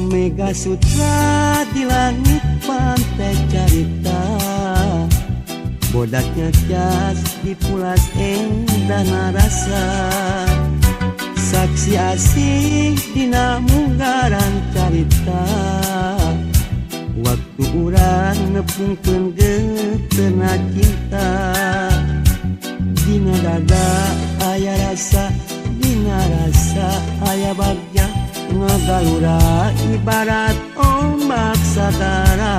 Mega Sutra di langit pantai carita, bodaknya cas dipulas endah rasa. Saksi asih dina munggaran carita, waktu urang nepungkeun geuteuhna cinta. Dina dada aya rasa, dina rasa aya bagja, ngagalura ibarat ombak sagara.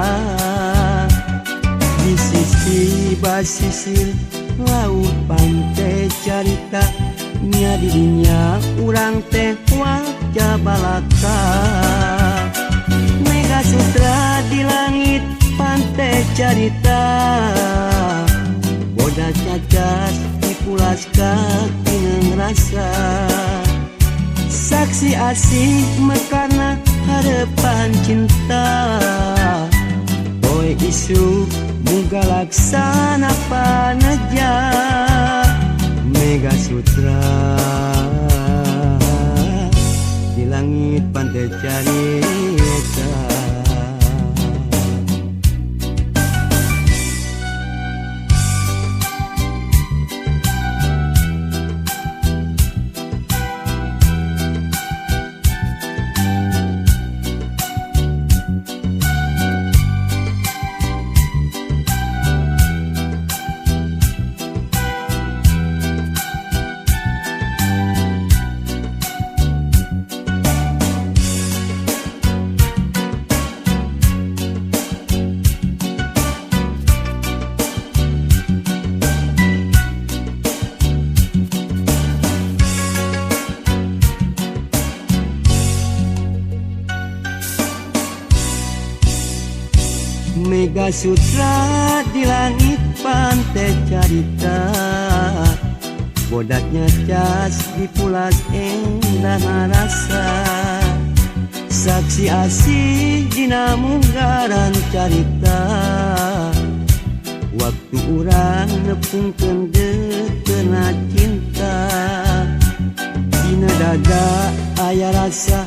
Di sisi basisir laut pantai carita, nya didinya urang teh wajah balaka. Mega Sutra di langit pantai carita, bodas cacas dipulas katineng rasa. Saksi asih mekarna harapan cinta, poe isu muga laksana paneja. Mega Sutra di langit pantai carita. Mega Sutra di langit pantai carita, bodaknya cas dipulas endah rasa. Saksi asih dina munggaran carita, waktu urang nepungkeun geuteuhna cinta. Dina dada aya rasa,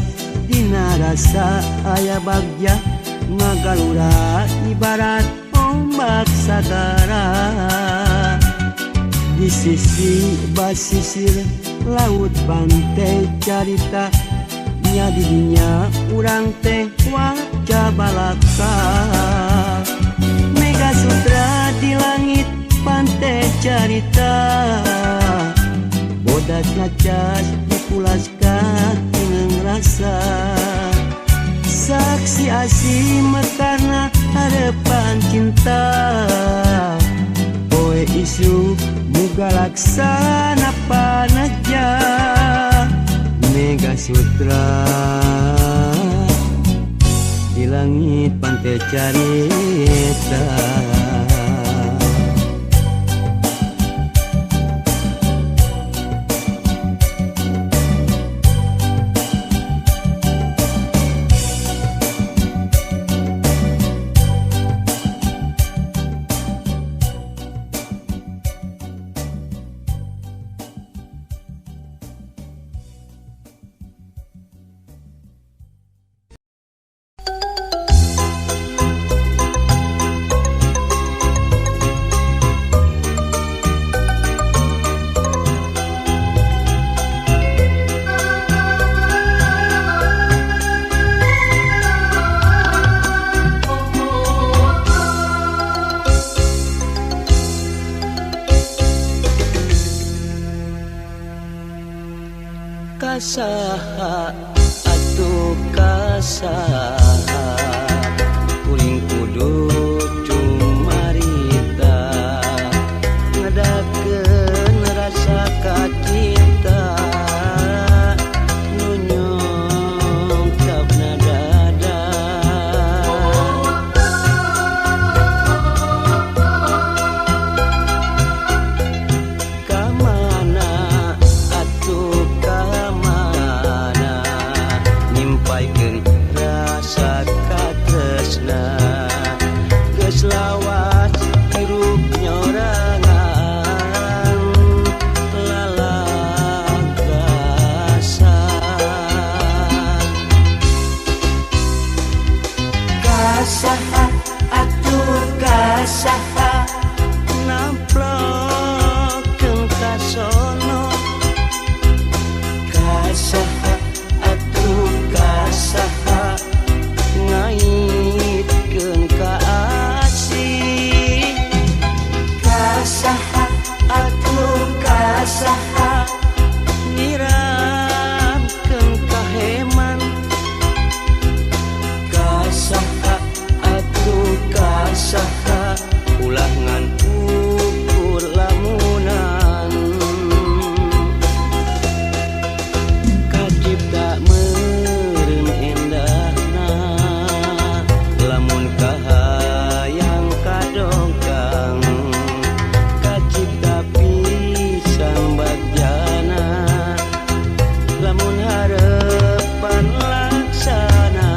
dina rasa aya bagja, ngagalura ibarat ombak sagara. Di sisi basisir laut pantai carita, nya didinya urang teh wajah balaka. Mega Sutra di langit pantai carita, bodas ngacas dipulas katineng rasa. Saksi asih mekarna harapan cinta, poe isu muga laksana paneja. Mega Sutra di langit pantai carita. Kasaha atuh kasaha namplokeun kasono. Kasaha atuh kasaha ngaitkeun ka asih. Kasaha atuh kasaha nyiramkeun kaheman. Kasaha atuh kasaha ulah ngan ukur lamunan. Kacipta meureun endahna lamun kahayang kadongkang. Kacipta pisan bagjana lamun harepan laksana.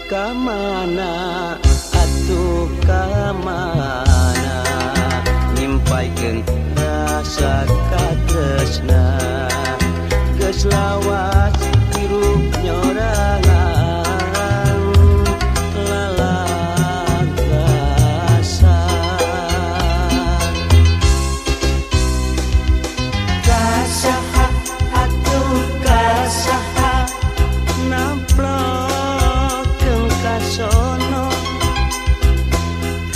Kamana atuh kamana nyimpaikeun rasa katresna. Geus lawas hirup nyorangan lalagasan. Kasaha atuh kasaha namplokeun kasono.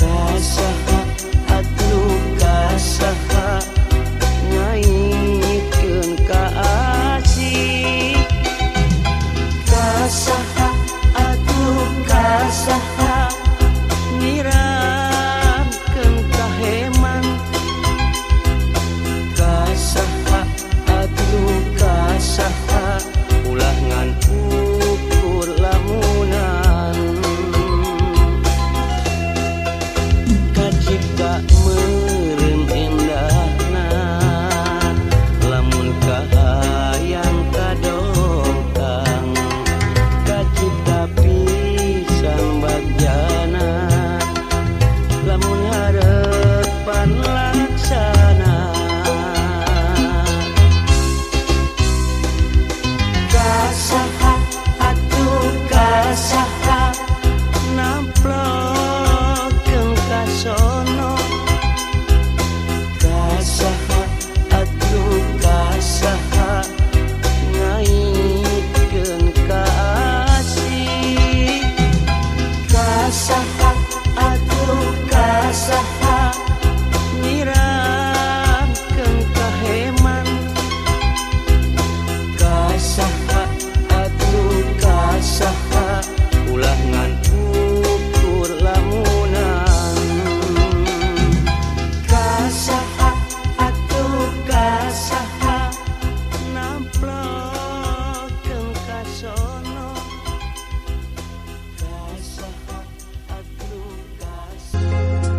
Kasaha atuh kasaha ngaitkeun ka asih. Kasaha atuh kasaha nyiramkeun kaheman. Kasaha atuh kasaha ulah ngan ukur lamunan. Kacipta meureun endahna lamun kahayang kadongkang. Kacipta pisan bagjana lamun harepan laksana. Kasaha atuh kasaha namplokeun kasono. Kasaha atuh kasaha ngaitkeun ka asih. Kasaha atuh kasaha nyiramkeun kaheman. Kasaha atuh kasaha ulah ngan ukur lamunan. Kasaha atuh kasaha namplokeun kasono. Kasaha atuh kasaha.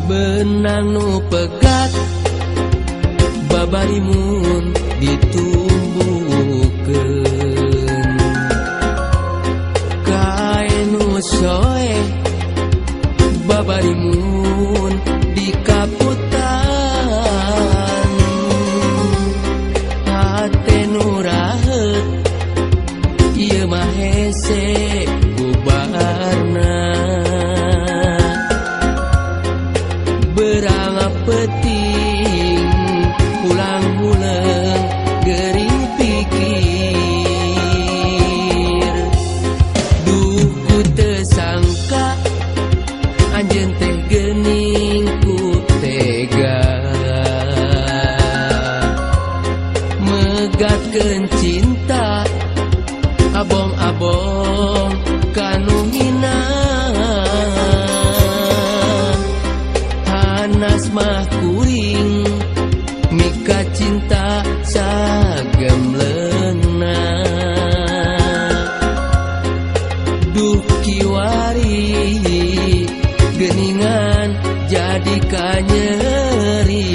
Benang nu pegat babarimun ditumbuhkeun. Kain nu soe babarimun dikaputan. Hate nu raheut Megatkeun cinta abong-abong kanu hina. Hanas mah kuring mika cinta sagemleungna. Duh kiwari geuningan jadi kanyeri.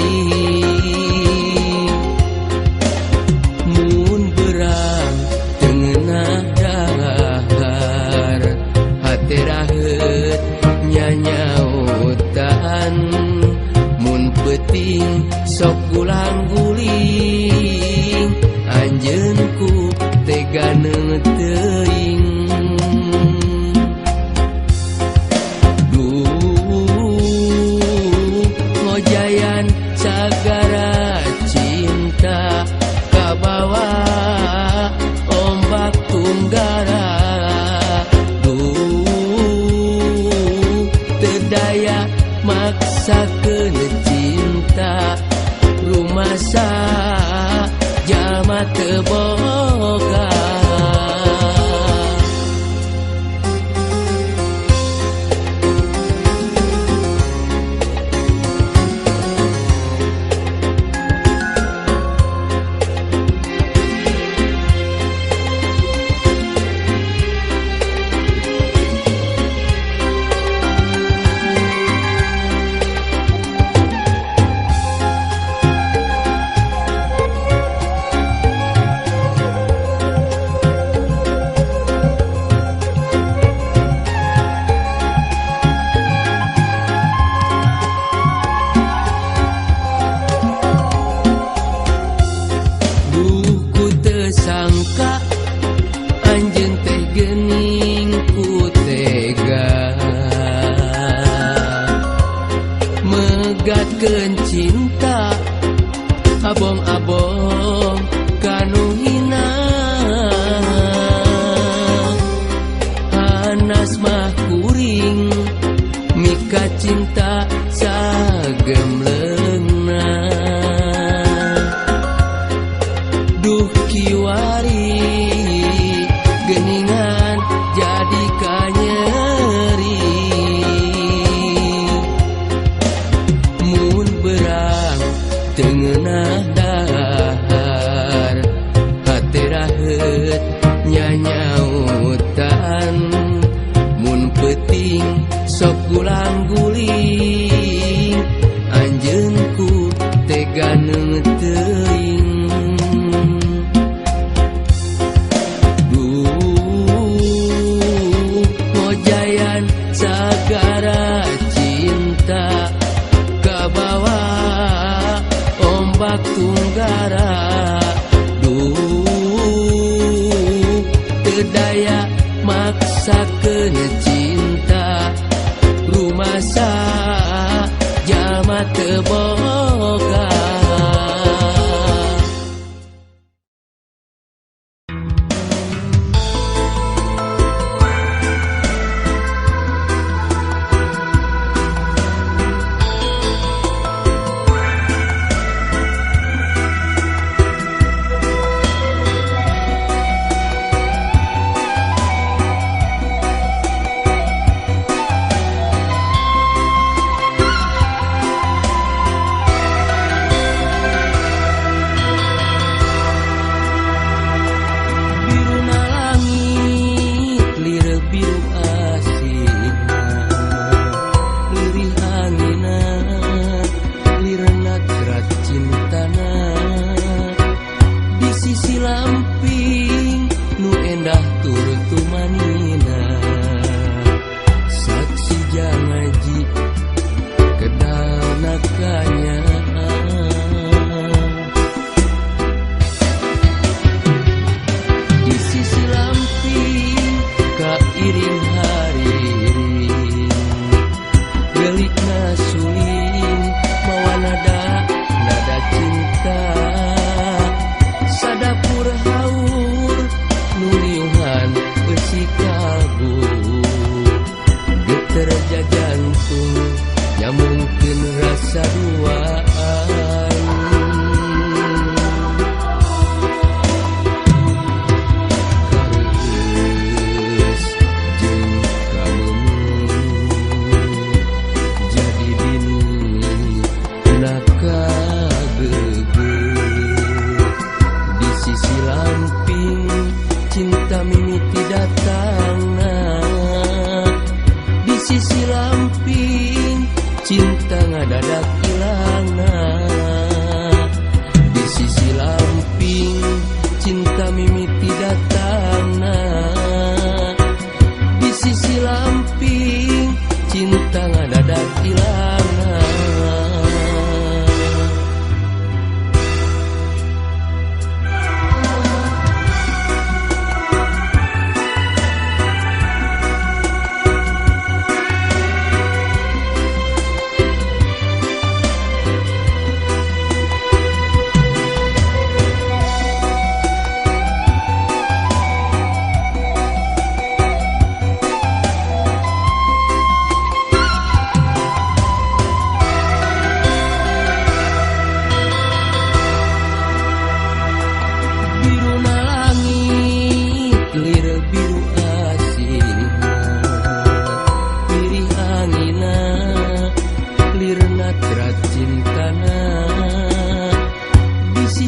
Mun berang teu ngeunah dahar hate raheut nyanyautan. Mun peuting sok gulang-guling anjeun ku tega teuing. Duh ngojayan sagara cinta kabawa ombak tunggara. Duh teu daya maksakeun cinta rumasa jalma teu boga. Sangka anjeun teh geuning ku tega megatkeun cinta abong-abong kanu hina. Hanas mah kuring mika cinta sagemleungna. Duh kiwari geuningan jadi kanyeri. Mun berang teu ngeunah dahar hate raheut nyanyautan. Mun peuting sok gulang-guling anjeun ku tega teuing. Duh ngojayan sagara cinta kabawa ombak tunggara. Duh teu daya maksakeun cinta rumasa jalma teu boga.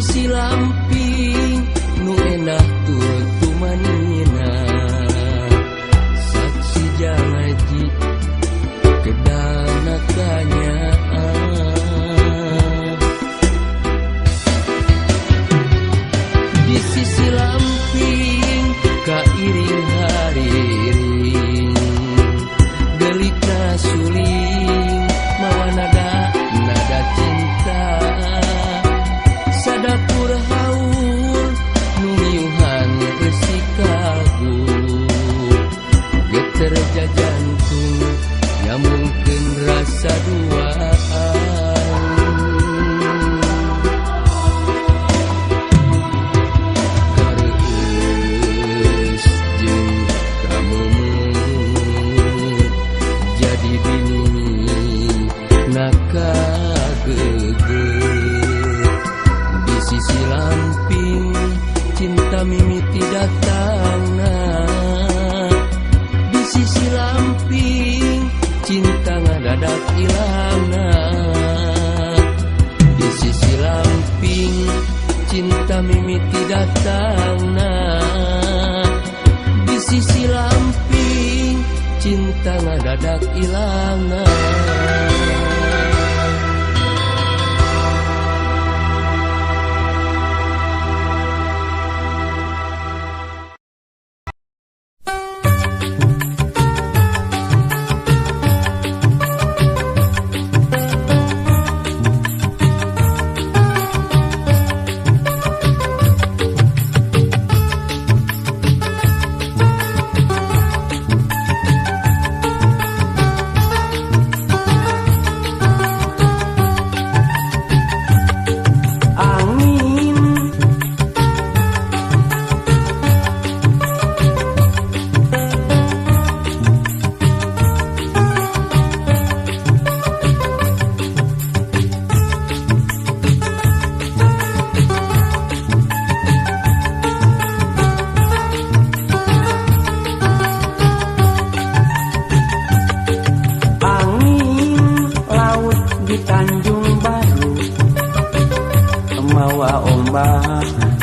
sisi lamping nu endah tur tumanina saksi janji kedana kanyaah di sisi lamping kairing hariring delikna suling mawa nada nada cinta sadapur haur nu miuhan reusi kagu geter jajantung nyambungkeun rasa duaan kareueus jeung kameumut jadi bini nakageugeuh di sisi lamping cinta mimiti datangna di sisi lamping cinta ngadadak ilangna di sisi lamping cinta mimiti datangna di sisi lamping cinta ngadadak ilangna.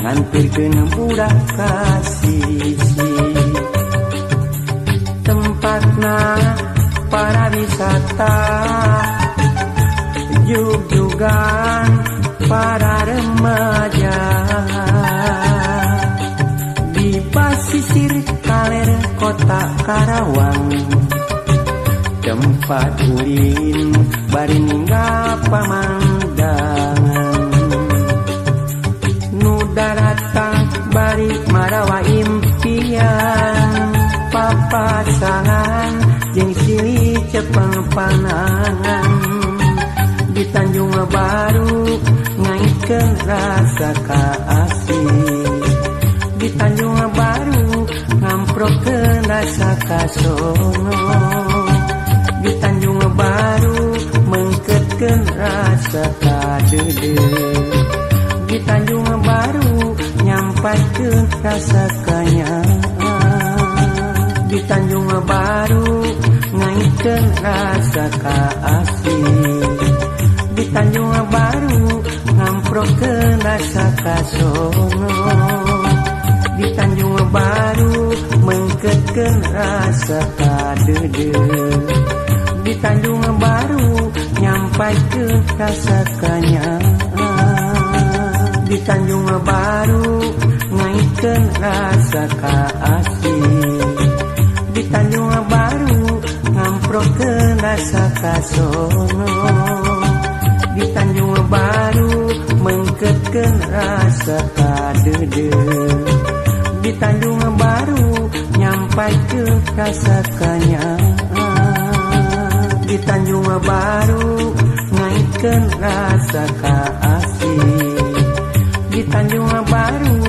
Ngantirkeun budak ka sisi tempatna para wisata jugjugan para remaja di pasisir kaler kota Karawang tempat ulin bari ninggal pamandangan daratang bari marawa impian papasangan jeung silih cepeng panangan di Tanjung Baru ngaitkeun rasa kaasih di Tanjung Baru ngamprokeun rasa kasono di Tanjung Baru mengketkeun rasa kadeudeuh di Tanjung Baru nyampaikeun rasa kanyaah di Tanjung Baru ngaitkeun rasa kaasih di Tanjung Baru ngamprokeun rasa kasono di Tanjung Baru mengketkeun rasa kadeudeuh di Tanjung Baru nyampaikeun rasa kanyaah di Tanjung Baru ngaitkeun rasa kaasih di Tanjung Baru ngamprokeun rasa kasono di Tanjung Baru mengketkeun rasa kadeudeuh di Tanjung Baru nyampaikeun rasa kanyaah di Tanjung Baru ngaitkeun rasa kaasih di Tanjung Baru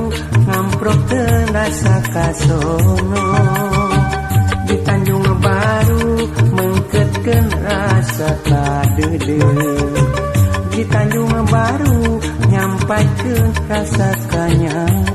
ngamprokeun rasa kasono di Tanjung Baru mengketkeun rasa kadeudeuh di Tanjung Baru nyampaikeun rasa kanyaah.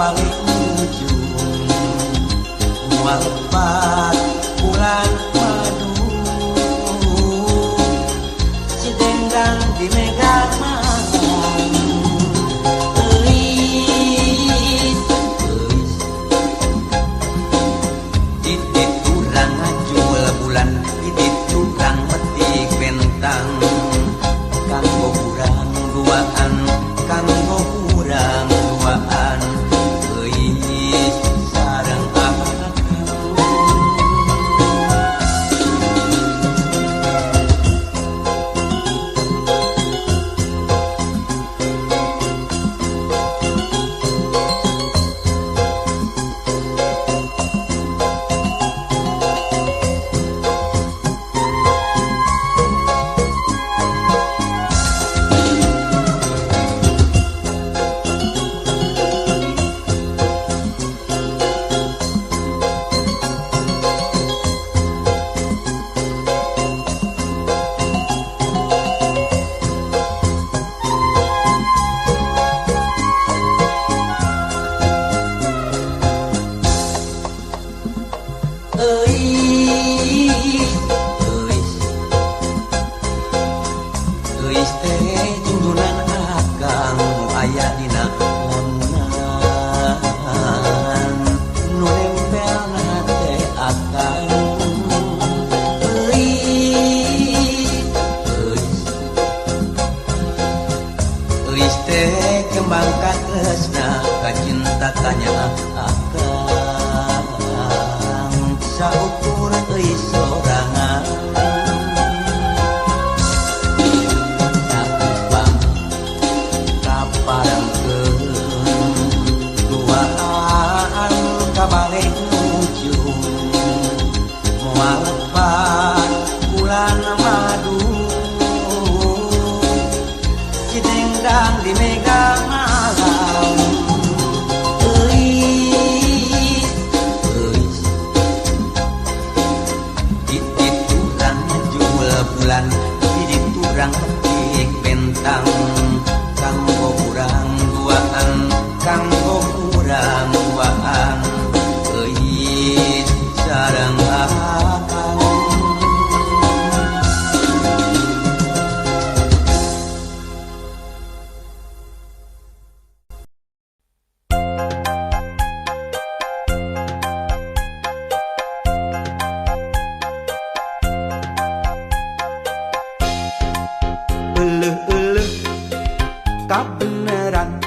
kabalik ujung moal lepat bulan madu si dendang di mega malam euis euis titik urang ngajul bulan titik urang metik bentang kanggo urang duaan kanggo urang duaan euis sareng akang. Euis euis euis teh junjunan akang nu aya dina lamunan nu nempelna teh akang euis euis euis teh kembang katresna kacinta tanya akang saukur euis sorangan sakupang kaparengkeun duaan kabalik ujung moal lepat bulan madu si dendang di mega malam euis euis titik urang ngajul bulan titik urang petik bentang kanggo urang duaan kanggo urang duaan euis sareng akang. Euleuh-euleuh kabeneran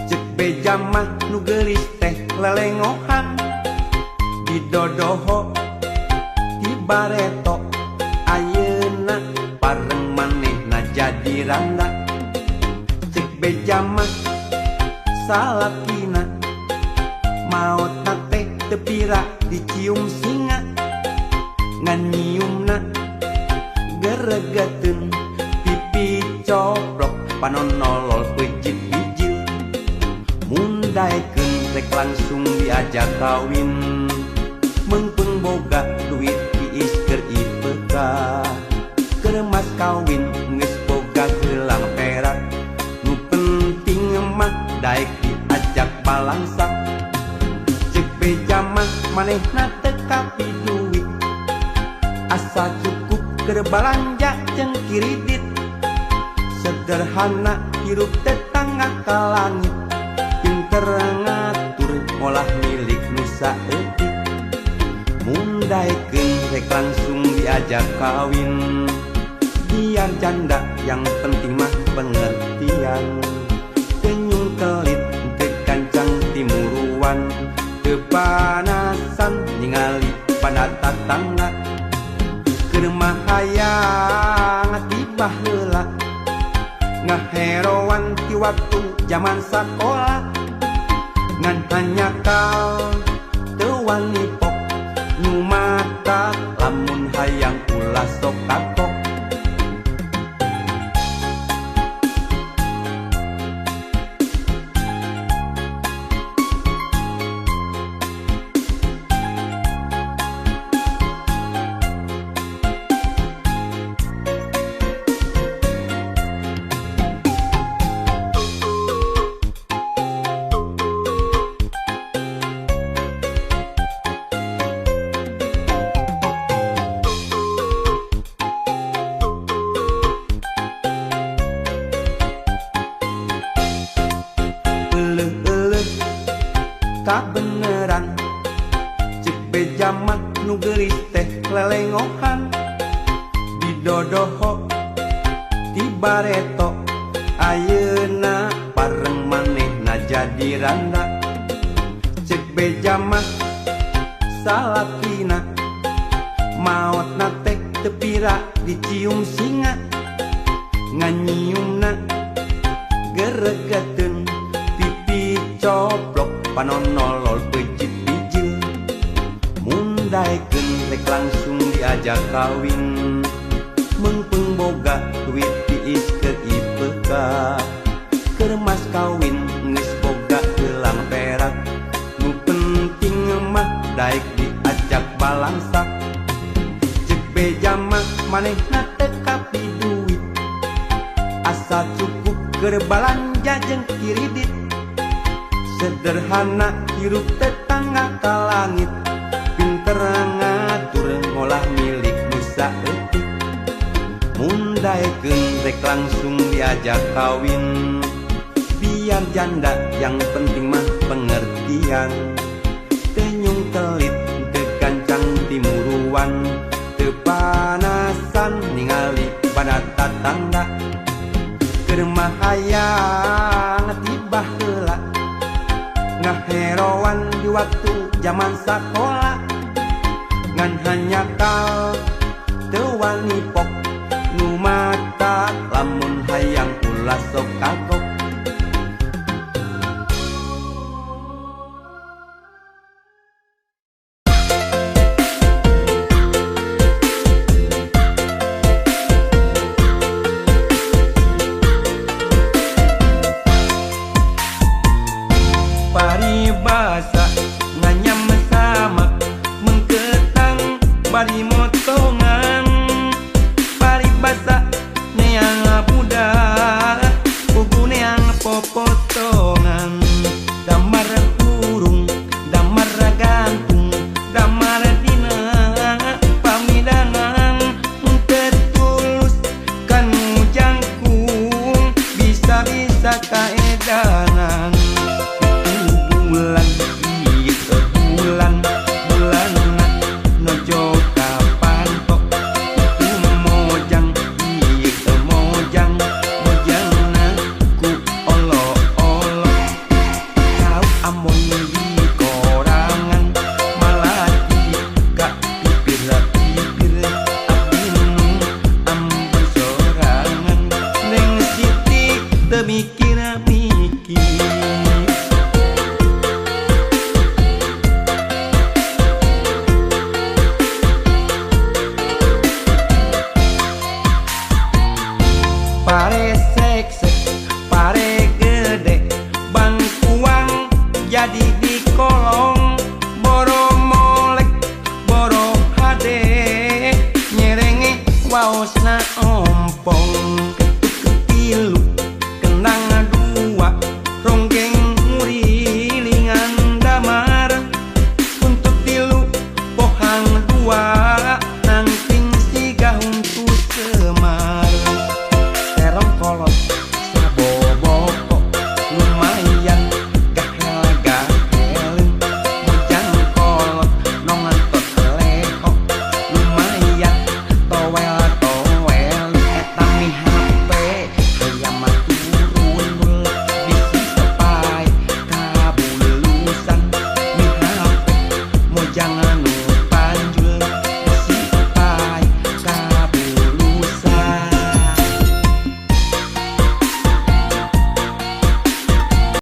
cek beja mah nu geulis teh lelengohan didodoho ti bareto ayeuna pareng manehna jadi randa cek beja mah salakina maotna teh teu pira dicium singa ngan nyiumna geregeteun pipi coplok panon nolol peuncit bijil mun daekeun rek langsung diajak kawin meungpeung boga duit tiis keur ipeka keur mas kawin geus boga gelang perak nu penting mah daek diajak balangsak cek beja mah manehna teu kapi duit asa cukup keur balanja jeung kiridit sederhana hirup tetangga ka langit pinter ngatur molah milik nu saeutik mun daekeun rek langsung diajak kawin biar janda yang penting mah pengertian senyum kelit teu kancang timuruan teu panasan ningali pada tatangga keur mah hayang tiba heula ngaheroan ti waktu jaman sakola ngan hanyakal teu wani pok nu mata lamun hayang ulah sok kapok. kabeneran. Cek beja mah nu geulis teh lelengohan, didodoho ti bareto ayeuna pareng manehna jadi randa. Cek beja mah salakina maotna teh teu pira dicium singa, nganyiumna geregeteun pipi coplok panon nolol peucit bijil. Mun daekeun rek langsung diajak kawin, meungpeung boga duit tiis keur IPK, keur mas kawin geus boga gelang perak, nu penting mah daek diajak balangsak. Cek beja mah manehna teu kapi duit, asal cukup keur balanja jeung kiridit. Sederhana hirup tetangga ka langit, pinter ngatur ngolah milik nu saeutik. Mun daekeun rek langsung diajak kawin, biar janda yang penting mah pengertian. Teu nyung telit teu gancang timuruan, teu panasan ningali pada tatangga. Keur mah hayang tiba heula ngaheroan di waktu zaman sakola, ngan hanya kal teu wani pok nu mata lamun hayang ulah sok kagok. Paribasa nganyam samak mengketang bari motongan, paribasa neang budak pugu neang popotongan. Damar hurung damar gantung damar dina pamidangan, tetulus kanu jangkung bisa-bisa kaedanan. Bulan ieu bulan bulanna nojo kapantok, itu mojang ieu mojang mojangna ku olo-olo. Kau amon di korangan malati ka pipir-pipir abdi nu ambon sorangan. Neng Siti teu mikir-mikir. Pare seksek, pare gede, bangkuang jadi di kolong. Boro molek, boro hade, nyerenge waosna ompong. Ketuk ketilu, kendang dua, ronggeng ngurilingan damar. Untuk tilu, pohang dua, nangking siga huntu semar. Terong kolot saboboko lumayan gahel gaheleun, mojang kolot nongentot lehok lumayan towel towel. Eta mi HP hayam mah turun bulet bisi tepai kabulusan, mi HP mojang.